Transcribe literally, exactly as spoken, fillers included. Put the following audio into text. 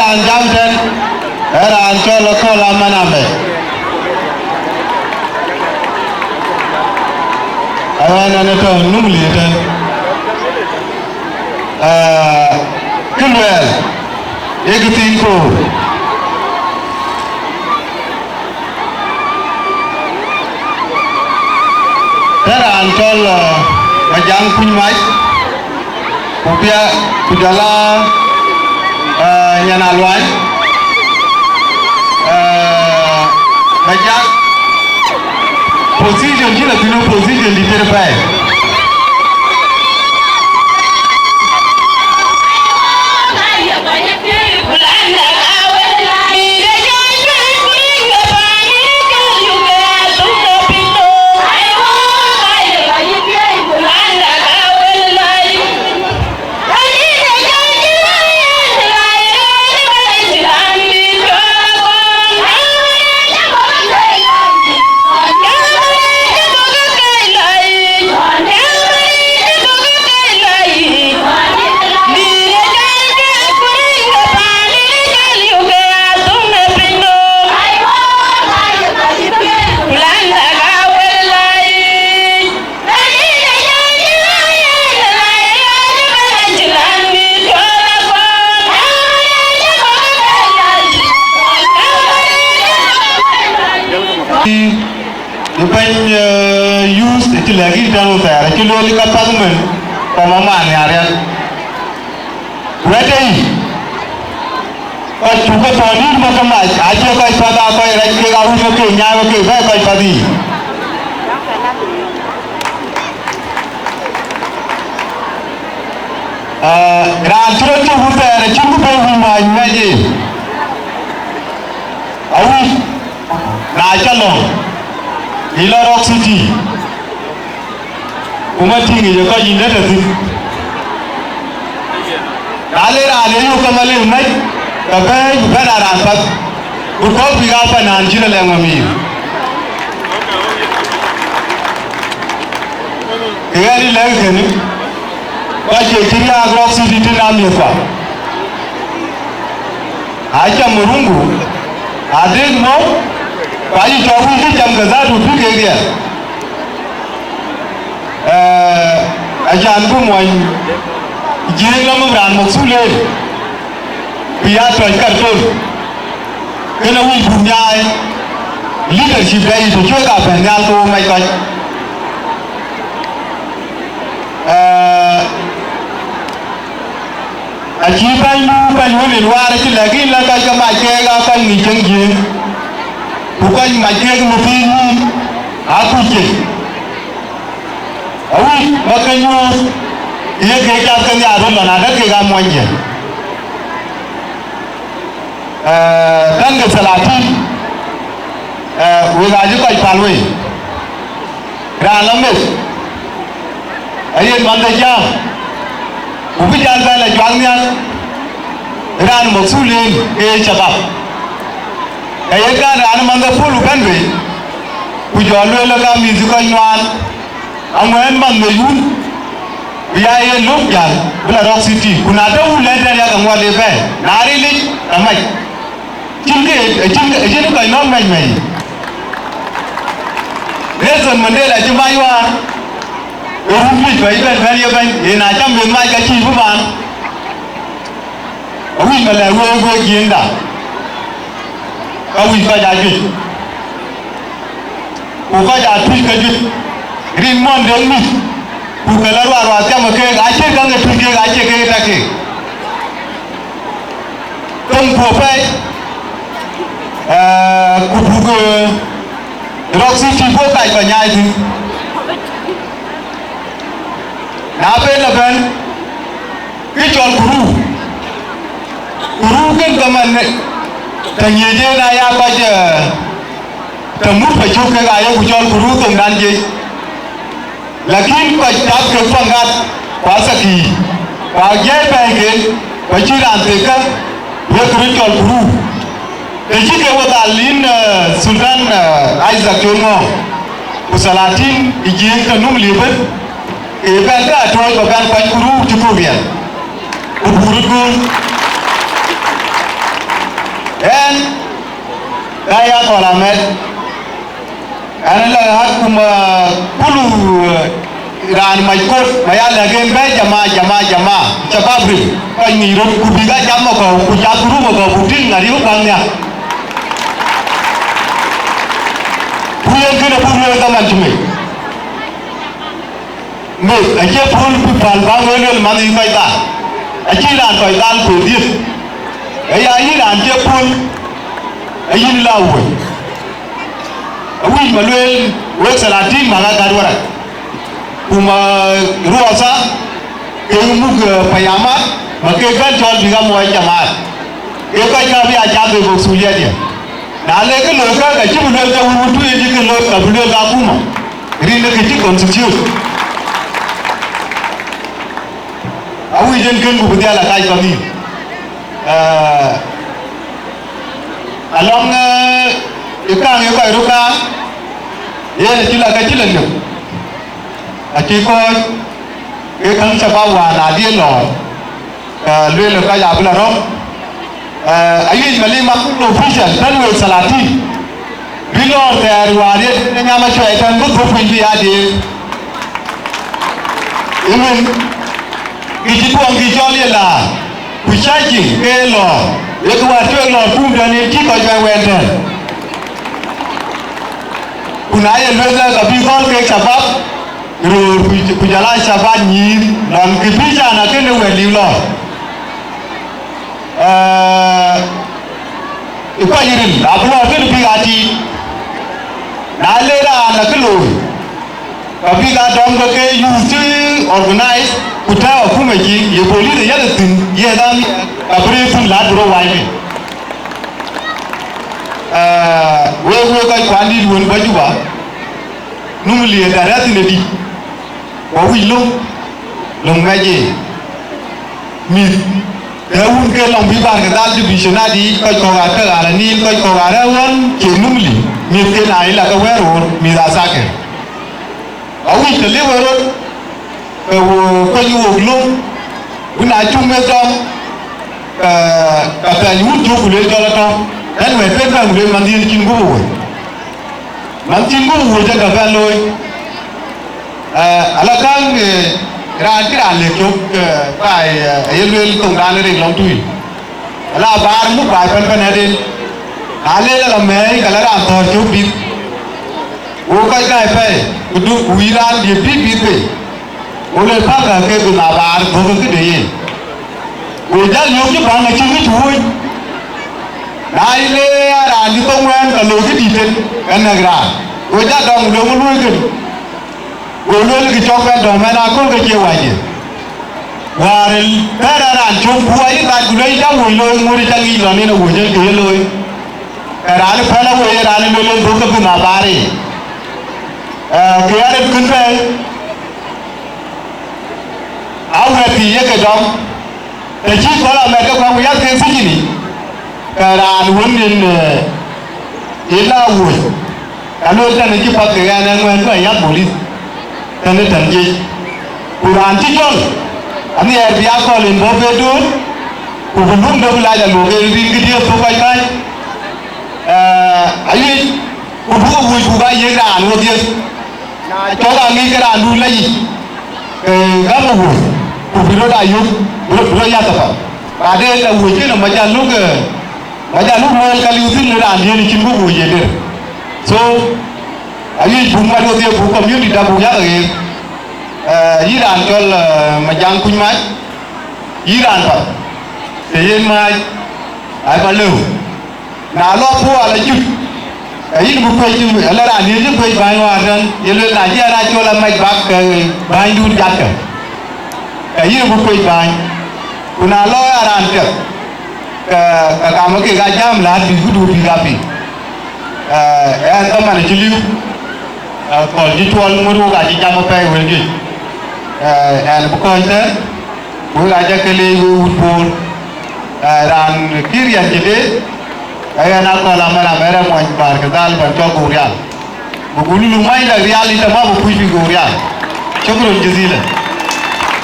Raan jam tɛ̈n, ee raan cɔl Akɔ̈l Aman Amɛt. Aɣɛn ɛn ë tɔ̈ Numli tɛ̈n. Ee, kë luɛɛl, ee kë thiin koor. Tɛ̈ raan cɔl, ee, Majaŋ Kuny Mac, ku pia, ku jɔl a, ee, Nyan Aluany, ee, Majak, position cïn athïn, position dït tëde pɛɛi. Ë bɛ̈ny, ee, youth, acï lɛ̈k yïn tɛ̈n wun thɛɛr, acï lueel ka path mën, kɔm aman nhiar riɛl. Wɛ̈t ë yic, kɔc cuk ke thɔ̈n nïïm bɔ̈ ke mac, acie kɔc path, aa kɔc rɛc kek, aa wun ke ke nyaai ke ke bɛ̈ɛ̈i kɔc path yiic. Ee, raan cï rɔt cï wun thɛɛr acïn kë bɛ̈ɛ̈i wun mac mɛc yiic. Awïc, na cä lɔ̈ŋ, yï lɔ Rock City, ku ma tïŋ yic ë kɔc yïn dɛ̈t thïn. Na le raan ë yök ke Malek mɛc, ke bɛ̈ɛ̈i ku bɛ̈n aa raan path, ku kɔ̈k bïk aa pan nään cïn alɛŋ ëmïr. Ke ɣɛn ë lɛ̈k kënë, kɔc ke cï riääk Rock City tïn aa miɛ̈thkua. Acam Murungu, adek mɔ̈u, ku acï cɔk wïc kë cam ke dhatu bï kek riɛl. Ee, acan bï muɔny Jiëëŋ lɔ mï raan muk thulel, bï ya tɔc Khartoum. Kënë wïc buk nyaai leadership da yic, të cuëk aa bɛ̈n nhial ke wo mac kɔc. Ee, Acï bɛ̈ny nu bɛ̈ny wën ë luaar acï lɛ̈k yïn, la kɔc ke mac keek aa kɔc ŋic ceŋ Jiëëŋ, ku kɔc mac keek mïthïïn yïn aa kuc ceŋ. Awïc ba ke nyuɔɔth, ye kek cath ke nhiaar röt lɔn adä kek aa muɔny Jiëëŋ. Ee, tɛ̈n ke thalatin, ee, wek acï kɔc päl wei. Raan lɔ meth, ayen manh de jam, ku bï jäl bɛ̈n la juak nhial, raan mukthulin ke ye shabab. Ka yen kan raan manh de puɔl bɛ̈n bei, ku jɔ lueel ka mïth kɔc nuaan, aŋuɛ̈ɛ̈n manh de yun, bï ya yen lök jäl, bï la Rock City, ku na tɔ̈ wun lɛ̈n tɛ̈n yak aŋuɔt le bɛ̈ɛ̈i, na rilic, ka mac. Cïn kë, acïn, acïn kɔc nɔ̈k mɛc mɛc. Nelson Mandela acï mac wäär, ë run juëc bä bɛ̈n bɛ̈n ye bɛ̈ny, yen acam meth mac ka cïï bï baan. Awïc ba lɛ̈k week, week Jiëëŋda, ka wïc kɔc aa juëc. Ku kɔc aa tuc ke juëc, rin muɔn de mïth, ku ke la ruaruath cam keek, acït käŋ ë tuc keek, acie keek ë tak keek. Thöŋ ku apɛi, ee, ku buk, ee, Rock City buk kac kɔc nyaai thïn. Na ben la bɛ̈n, kë cɔl kuru, kuru kën ke man, të nyiëc en aya kɔc, ee, të mut pa cök kek aye ku cɔl kuru thoŋdan jiëc. Lakin kɔc cath kek paŋ gat, ku athakï, ku ajiɛɛr bɛ̈ɛ̈iken, ku acïn raan thek kä, wek röt cɔl kuru. Të cï ke we dhal yïn, ee, Sultan, ee, Isaac Col Ŋɔɔŋ, ku thalatin ë Jiëëŋ ke nöm liep ëbën, ke bɛ̈n ke atɔ̈ɔ̈c bä bɛ̈n kuany kuru cï kök riɛl, ku buk röt gööl. Ɣɛn, ka ya kɔl amɛt, ɣɛn la hakuma kulu, raan mac kot, ma ya lɛ̈k en bɛ̈ɛ̈i jama, jama, jama, shabab ril, kɔc ŋic röt, ku bïk a jam ë kɔ̈u, ku cath group ë kɔ̈u, ku tïŋ ŋa riëëu kuaŋ nhial. Ku yen kënë buk lueel dhaman cï mec. Meth acie puɔ̈l bï päl bä wël luel man yï kɔc dhal. Acï raan kɔc dhal ku dhiëth. Aya yïn raan cie puɔ̈l, ayïn la wuɔ̈c. Awïc ma lueel wek thalatin ma ŋa gät warak. Ku ma ruɔtha ke muk, eh, payamat, ma ke bɛ̈n cɔl bïk a muɔɔc jamaat. Ke kɔc ka bï a cath bï bok thuliɛdiɛ̈. Na le kë looi käk, acï bï lueel ke wun wun tuuc ë cï kë looi, ka bï lueel ka kuma. Rin ë kë cï constitute. Awïc en kën ku bï dhial akac kɔn nhïïm. Eh, alɔŋ, eh, ë kaŋ ë kɔc röt kaŋ, yen acï la ka cï la nök. Acï kɔc ke käŋ shabab wään adhil lɔɔr. Eh, lueel kɔc abï la rɔ̈m. Eh, ayuc malima kul official, bɛ̈n wek thalatin. Bï lɔɔr thɛɛr wäär ye në nyam acuɛɛi tɛ̈n bï dhuk piny bï ya diëër. Ëmën, kï cï tuɔŋ kï cɔl ye laar, ku cäcï ke lɔɔr, ye kë wäär cuɛk lɔɔr kum tɛ̈n yen cï kɔc bɛ̈n wɛn tɛ̈n. Ku na ye lueth lɛ, ka bï gɔl kek shabab, röör ku, ku jɔl aa shabab nyïïr, lɔn kë bï can akënë wɛ̈t liu lɔɔr. Eh, ë kɔc ril, abï lɔɔr kënë bïk aa tiit. Na le raan akë looi, ka bïk aa dɔm ke ke youth cï organize, ku tääu akuma cï, ye police ë yak thïn, ye dham, ka bï rëër thïn, laat bï rɔt wai piny. Eh, wek, wek kɔc kuan dït wën bɔ̈ Juba, Numili ë dɛ̈t rɛ̈ɛ̈r thïn ë dït, ku awïc löŋ, löŋ mɛc ee. Mïth, tɛ̈ wun ke lɔŋ bï Barkadhal division adï, kɔc kɔ̈k aa ke ɣar anïïl, kɔc kɔ̈k aa rɛ̈ɛ̈r ɣɔn, cie Numili, mïth ke na yï la ke wɛ̈ɛ̈r ɣöör, mïth aa thakë. Awïc tɛ̈ liep ë rot, ke wo kuany wok löŋ, ku na cuk meth dɔm, ke, ke pɛ̈ny wun cök ku lueel cɔl atɔ̈, ɣɛn wɛ̈t pen bɛ̈n ku lueel man dhiëëth cïn gup ë woi. Man cïn gup ë woi cä ke bɛ̈n looi. Eh, ala käŋ, eh, raan cï raan lëk cök, eh, baai, eh, aye lueel thoŋdan ë rek lɔŋ tui. Ala baar muk baai pɛ̈n pɛ̈n ëden. Na leel ala mɛ̈ɛ̈i, ke la raan thɔ̈ɔ̈r cök bïth. Wo kɔc gäi pɛ̈i, ku du, ku wïïr raan diëk bï bïth bei. Go le, päl ka ke bï na baar, duɔ̈kkë këde yen. Go jäl yök cï baŋ acïn kë cï wuöc. Na yï le aa raan cï thoŋ wɛ̈ɛ̈n, ka loi këdït tën, ka nɛ̈k raan. Go jäl dɔm, ku le, ŋö luöi kënë? Go lueel, kë cɔk bɛ̈n dɔm ɛn aköl ke cie wac ye. Wäär ë thɛɛr ë raan cök, ku ayï dhac, ku le, yï cä wuöc looi, ŋuɔ̈t cä ŋic lɔn yen awuöc en kë ye looi. Ke raan ë pɛ̈l awei, raan ë lueel en dhuk ke bï na baar ë. Eh, kë arët kën pɛ̈i, awɛ̈t thii ye ke dɔm, të cï köl amɛt ke kuɛ̈m ku yath ke thïcini, ke raan wën yen, eh, yen la wuöc, ka lueel tɛ̈n cï path ke ɣɛn ë ŋuɛ̈ɛ̈n ku ayath bolith, tɛ̈n ë tɛ̈n jiëc. Ku raan cï jɔl, anhiɛɛr bï akɔ̈l en bɔ̈ be dööt, ku bï lum de bï lac aluɔk en rin këdiëëth thok kɔc kääc. Eh, ayic, ku buk wuc buk aa yiëk raan wodhiëth. Na cɔk aŋic ke raandu la yic, ke gäm ë wuc, ku bï rɔt aa yök, bï rɔt, bï rɔt yath apath. Baden awuc kënë ma jal luk, eh, ma jal luk lueel ka liu thïn në raan diëën cïn buk wuc ye der. So, ayic buk mat wodhiëth buk community da buk yak aɣeer. Eh, yï raan cɔl, eh, Majaŋ Kuc Mac, yï raan path, të yen maac, ai ba lëu. Na lɔ puɔl acut, ke yïn bï kuec, ala raan diëëc cï kuec bäny wäär tɛ̈n, ye lueel na cï ɣɛn aa cɔl amɛc bak, ke bänydun jatkë, ke yïn bï kuec bäny. Ku na lɔ aa raan piɛth, ke, ke kamë kek aa jääm läät bï këdu bïk aa piŋ. Eh, ɣɛn dhaman acï liu, eh, kööl cï cuɔl ŋuɔ̈t wok acï jam apɛi wël juëc. Eh, ɣɛn bï kɔ̈ɔ̈c tɛ̈n, wek aa jɔ ke leec wek wut Bor. Eh, raan kï riɛt cï deet, ke ɣɛn akɔ̈l amɛn amɛn ë muɔny Barkadhal bän cɔk Gogrial. Buk lulu many dak rial ë tamam buk kuc bï Gogrial. Shukran jazilan.